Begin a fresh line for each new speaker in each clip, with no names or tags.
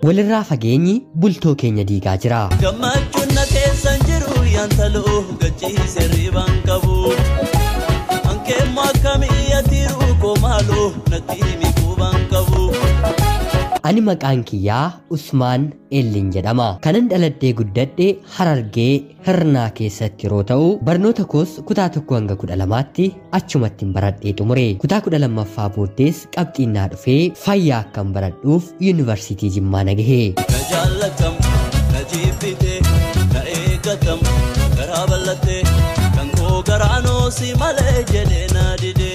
Walirraa fageenyi bultoo keenya diigaa jira.
Gammachuun na keessan jiru yaantaloo gachiise ribaan qabu. Ankeemmoo akkamii atiiru koo maaloo natti himi quubaan qabu.
Ani maqaan kiyyaa Usmaan Elliin jedhama. Kanan dhaladhee guddadhe Harargee Hirnaa keessatti yeroo ta'u, barnoota koos kutaa 1 hanga 12tti achumatti baradhee xumure. Kutaa 12ffaa booddees qabxiin naa dhufee fayyaa akkan baradhuuf Yuunivarsiitii Jimmaa na gahe.
Na jaallatam, na jibbite, na eeggatam, garaa bal'atte, kan koo garaanoo si malee jedhee na dide.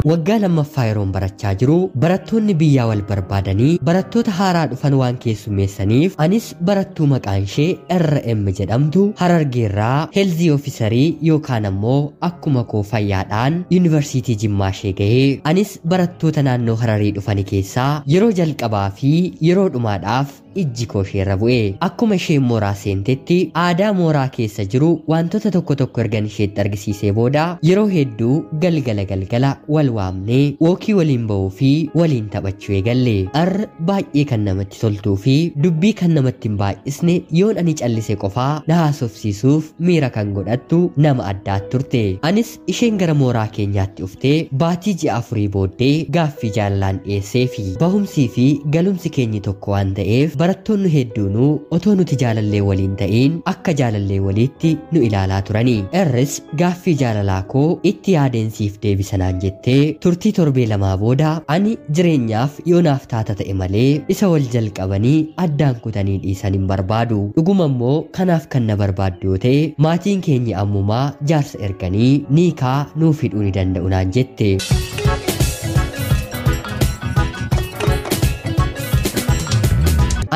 Waggaa lammaffaa yeroon barachaa jiru barattoonni biyyaa wal barbaadanii barattoota haaraa dhufan waan keessummeessaniif anis barattuu maqaan ishee RM jedhamtu Harargeerraa heelzii ofiisarii yookaan ammoo akkuma koo fayyaadhaan Yuunivarsiitii Jimmaa ishee gahee anis barattoota naannoo Hararii dhufani keessaa yeroo jalqabaa fi yeroo dhumaadhaaf ijji koo isheerra bu'e. Akkuma isheen mooraa seentetti aadaa mooraa keessa jiru wantoota tokko tokko ergan isheetti argisiisee booda yeroo hedduu galgala galgala wal waamnee wookii waliin ba'uu fi waliin taphachuu eegalle. Ar baay'ee kan namatti toltuu fi dubbii kan namatti hin baay'isne yoon ani callise qofaa na haasofsiisuuf miira kan godhattu nama addaa turte. Anis isheen gara mooraa keenyaatti dhuftee baatii ji'a 4 booddee gaaffii jaalalaan dhiyeessee fi bahumsii fi galumsi keenyi tokko waan ta'eef barattoonni hedduunuu otoo nuti jaalallee waliin ta'iin akka jaalallee waliitti nu ilaalaa turani. Erris gaaffii jaalalaa koo itti yaadeensiif deebisanaan jettee turtii torbee 2 booda ani jireenyaaf yoonaaf taata ta'e malee isa wal jalqabanii addaan kutanii dhiisan hin barbaadu. Dhuguma immoo kanaaf kan na barbaaddu yoo ta'e maatiin keenya ammumaa jaarsa erganii niikaa nuuf hidhuu ni danda'u naan jette.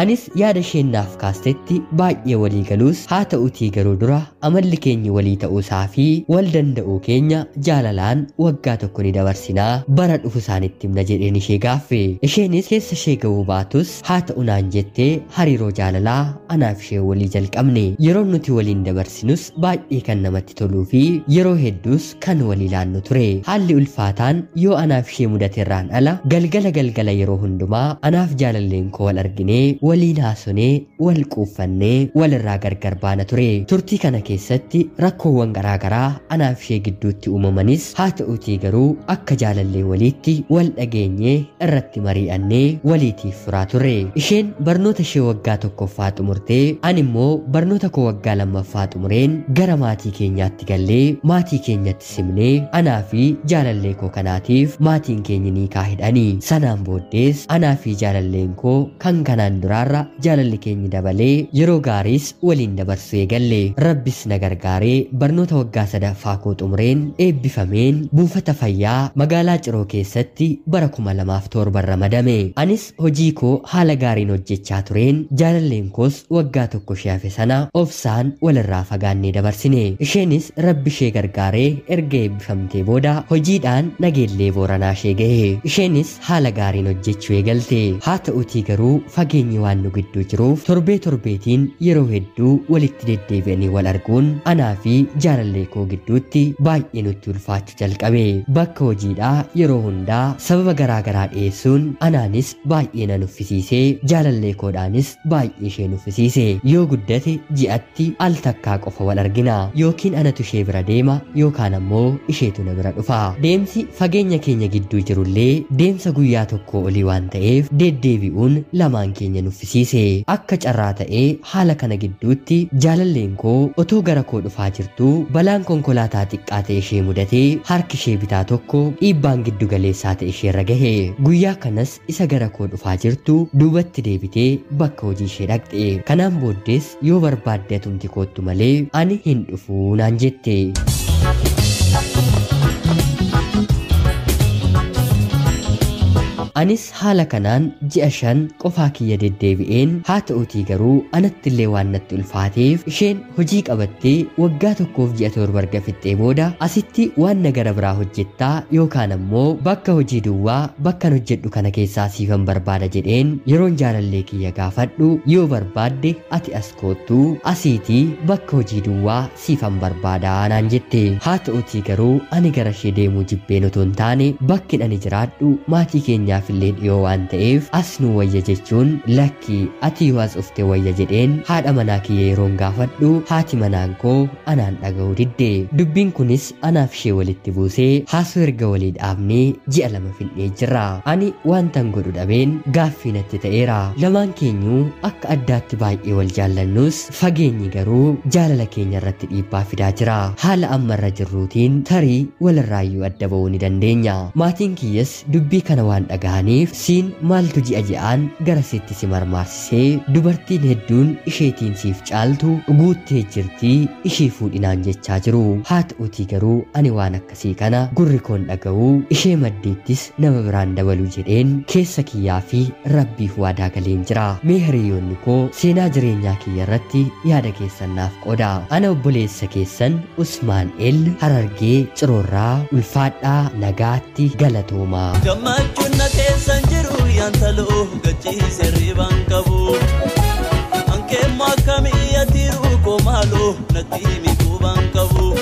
Anis yaada isheen naaf kaastetti baay'ee walii galuus haa ta'utii garuu dura amalli keenya walii ta'uusaa fi wal danda'uu keenya jaalalaan waggaa tokko ni dabarsinaa bara dhufu isaanitti himna jedheen ishee gaaffe. Isheenis keessa ishee ga'uu baatus haa ta'u naan jettee hariiroo jaalalaa anaaf ishee walii jalqabne. Yeroo nuti waliin dabarsinus baay'ee kan namatti toluu fi yeroo hedduus kan walii laannu ture. Haalli ulfaataan yoo anaaf ishee mudateerraan ala galgala galgala yeroo hundumaa anaaf jaalalleen koo wal arginee waliin haasonee wal quuffannee walirraa gargar baana ture. Turtii kana keessatti rakkoowwan garaagaraa anaaf ishee gidduutti uumamanis haa ta'utii garuu akka jaalallee waliitti wal dhageenyee irratti mari'annee waliitiif furaa ture. Isheen barnoota ishee waggaa 1ffaa xumurtee ani immoo barnoota koo waggaa 2ffaa xumureen gara maatii keenyaatti gallee maatii keenyatti simnee anaa fi jaalallee koo kanaatiif maatiin keenya niikaa hidhanii. Sanaan booddees anaa fi jaalalleen koo kan kanaan duraarra jaalalli keenya dabalee yeroo gaariis waliin dabarsuu eegalle. Rabbis na gargaaree barnoota waggaa 3ffaa koo xumureen eebbifameen buufata fayyaa magaalaa Ciroo keessatti bara 2007 ramadame. Anis hojii koo haala gaariin hojjechaa tureen jaalalleen koos waggaa 1 ishee hafe sana obsaan walirraa fagaannee dabarsine. Isheenis Rabbi ishee gargaaree erga eebbifamtee booda hojiidhaan nageellee Booranaa ishee gahe. Isheenis haala gaariin hojjechuu eegalte. Haa ta'utii garuu fageenyi waan nu gidduu jiruuf torbee torbeetiin yeroo hedduu walitti deddeebi'anii wal arguun anaa fi jaalallee koo gidduutti baay'ee nutti ulfaachuu jalqabe. Bakka hojiidhaa yeroo hundaa sababa garaagaraa dhiyeessuun anaanis baay'ee na nuffisiisee jaalallee koodhaanis baay'ee ishee nuffisiise. Yoo guddate ji'atti al takkaa qofa wal argina yookiin anatu ishee bira deema yookaan ammoo isheetu na bira dhufa. Deemsi fageenya keenya gidduu jirullee deemsa guyyaa tokko olii waan ta'eef deddeebi'uun lamaan keenya nuffisiise. Akka carraa ta'ee haala kana gidduutti jaalalleen koo otoo gara koo dhufaa jirtuu balaan konkolaataa xiqqaa ta'e ishee mudatee harki ishee bitaa tokko dhiibbaan giddu galeessaa ta'e isheerra gahe. Guyyaa kanas isa gara koo dhufaa jirtu duubatti deebitee bakka hojii ishee dhaqxe. Kanaan booddees yoo barbaadde atumti koottu malee ani hin dhufuu naan jette. Anis haala kanaan ji'a 5 qofaa kiyya deddeebi'een haa ta'utii garuu anattillee waan natti ulfaateef isheen hojii qabattee waggaa 1 ji'a 7 erga fixxee booda asitti waan na gara biraa hojjettaa yookaan ammoo bakka hojii duwwaa bakkan hojjedhu kana keessaa siifan barbaada jedheen yeroon jaalallee kiyya gaafadhu yoo barbaadde ati as koottuu asiitii bakka hojii duwwaa siifan barbaadaa naan jette. Haa ta'utii garuu ani gara ishee deemuu jibbeen otoo hin taane bakki ani jiraadhu maatii keenyaaf keenyaaf illee dhiyoo waan ta'eef as nu wayya jechuun, lakkii, ati yoo as dhufte wayya jedheen haadha manaa kiyya yeroon gaafadhu, haati manaan koo anaan dhaga'uu didde. Dubbiin kunis anaaf ishee walitti buusee haasoo erga walii dhaabnee ji'a 2 fixnee jirra. Ani wantan godhu dhabeen gaaffii natti ta'eera. Lamaan keenyuu akka addaatti baay'ee wal jaallannus, fageenyi garuu jaalala keenya irratti dhiibbaa fidaa jira. Haala amma irra jirruutiin tarii walirraayyuu adda ba'uu ni dandeenya. Maatiin kiyyas dubbii kana waan dhagahaniif, siin maaltu ji'a ji'aan gara sitti si marmaarsisee, dubartiin hedduun isheetiin siif caaltu guuttee jirtii, ishee fuudhinaan jechaa jiru. Haa ta'utii garuu ani waan akkasii kana gurri koon dhaga'uu, ishee maddeettis nama biraan dabaluu jedheen keessa kiyyaa fi rabbiif waadaa galeen jira. Mee hiriyoonni koo, seenaa jireenyaa kiyya irratti yaada keessan naaf qooda. Ana obboleessa keessan Usmaan El, Harargee Ciroorraa. Ulfaadhaa, nagaatti, galatoomaa.
Gammachuun na keessan jiru yaantaloo gachiise riban qabu. Ankeemmoo akkamii atiiru koo maaloo natti himi quban qabu.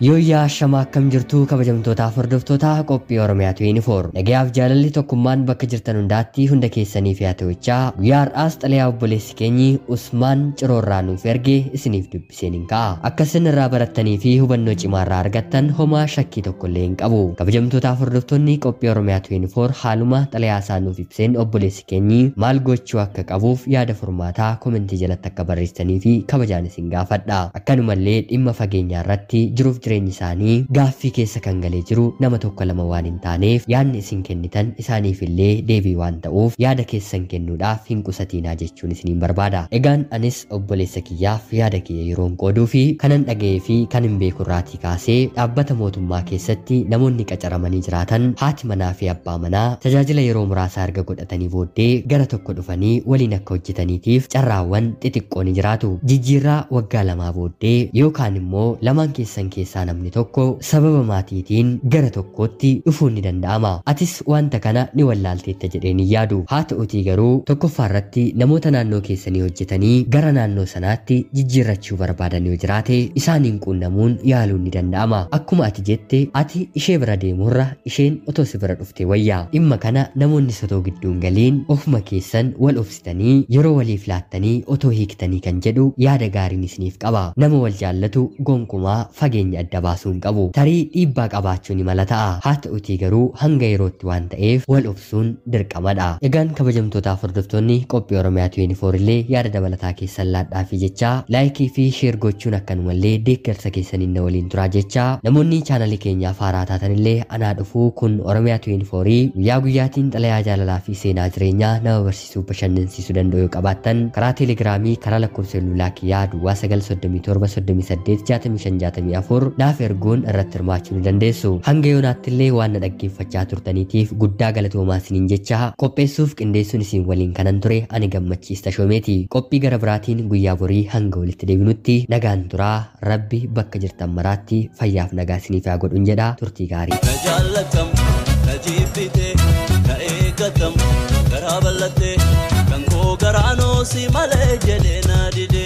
Yooyyaa, shama, akkam jirtu kabajamtootaaf hordoftoota qophii Oromiyaa 24? Nagayaaf jaalalli tokkummaan bakka jirtan hundaatti hunda keessaniif haa ta'uchaa, guyyaa har'aas xalayaa obboleessi keenyi Usmaan Ciroorraa nuuf erge isiniif dubbiseen hin ka'a. Akka isin irraa barattanii fi hubannoo cimaa irraa argattan homaa shakkii tokko illee hin qabu. Kabajamtootaaf hordoftoonni qophii Oromiyaa 24, haaluma xalayaa isaa nuuf ibseen obboleessi keenyi maal gochuu akka qabuuf yaada furmaataa komentii jalatti akka barreessanii fi kabajaan isin gaafadha. Akkanumallee dhimma fageenyaa irratti jiruuf jireenyi isaanii gaaffii keessa kan galee jiru nama tokko lama waan hin taaneef, yaadni isin kennitan isaaniif illee deebii waan ta'uuf yaada keessan kennuudhaaf hin qusatiinaa jechuun isiniin barbaada. Egaan anis obboleessa kiyyaaf yaada kiyya yeroon qooduu fi kanan dhaga'ee fi kan hin beeku irraatii kaasee, dhaabbata mootummaa keessatti namoonni qacaramanii jiraatan haati manaa fi abbaa manaa tajaajila yeroo muraasaa erga godhatanii booddee gara tokko dhufanii waliin akka hojjetaniitiif carraawwan xixiqqoo ni jiraatu. Jijjiirraa waggaa 2 booddee yookaan immoo lamaan keessan keessaa namni tokko sababa maatiitiin gara tokkootti dhufuun ni danda'ama. Atis wanta kana ni wallaalteetta jedheen hin yaadu. Haa ta'utii garuu tokkoffaa irratti namoota naannoo keessanii hojjetanii gara naannoo sanaatti jijjiirrachuu barbaadan yoo jiraate isaaniin quunnamuun yaaluun ni danda'ama. Akkuma ati jette, ati ishee bira deemurra isheen otoo si bira dhufte wayya. Dhimma kana namoonni otoo gidduun galiin ofuma keessan wal obsitanii yeroo waliif laattanii otoo hiiktanii kan jedhu yaada gaariin isiniif qaba. Nama wal jaallatu gonkumaa fageenya adda baasuu hin qabu. Tarii dhiibbaa qabaachuu ni mala ta'a. Haa ta'utii garuu hanga yerootti waan ta'eef wal obsuun dirqamadha. Egaan kabajamtootaaf hordoftoonni qophii Oromiyaa 24 illee yaada dabalataa keessan laadhaa fi jecha like fi share gochuun akkanumallee deeggarsa keessaniin na waliin turaa jecha, namoonni chaanalii keenyaaf haaraa taatan illee anaa dhufuu. Kun Oromiyaa 24. Guyyaa guyyaatiin xalayaa jaalalaa fi seenaa jireenyaa nama barsiisuu, bashannansiisuu danda'u yoo qabaattan karaa teelegiraamii, karaa lakkoofsa bilbilaa kiyyaa duwwaa 937 38 65 64 naaf erguun irratti hirmaachuu ni dandeessu. Hanga yoonaatti illee waan na dhaggeeffachaa turtaniitiif guddaa galatoomaa isiniin jecha, qopheessuuf qindeessuun isin waliin kanan ture ani Gammachiis Tashoomeeti. Qophii gara biraatiin guyyaa borii hanga walitti deebinutti nagaan turaa. Rabbi bakka jirtan maraatti fayyaaf nagaa isiniif haa godhun jedha. Turtii gaarii.
Na jaallatam, na jibbite, na eeggatam, garaa bal'atte, kan koo garaanoo si malee jedhee na dide.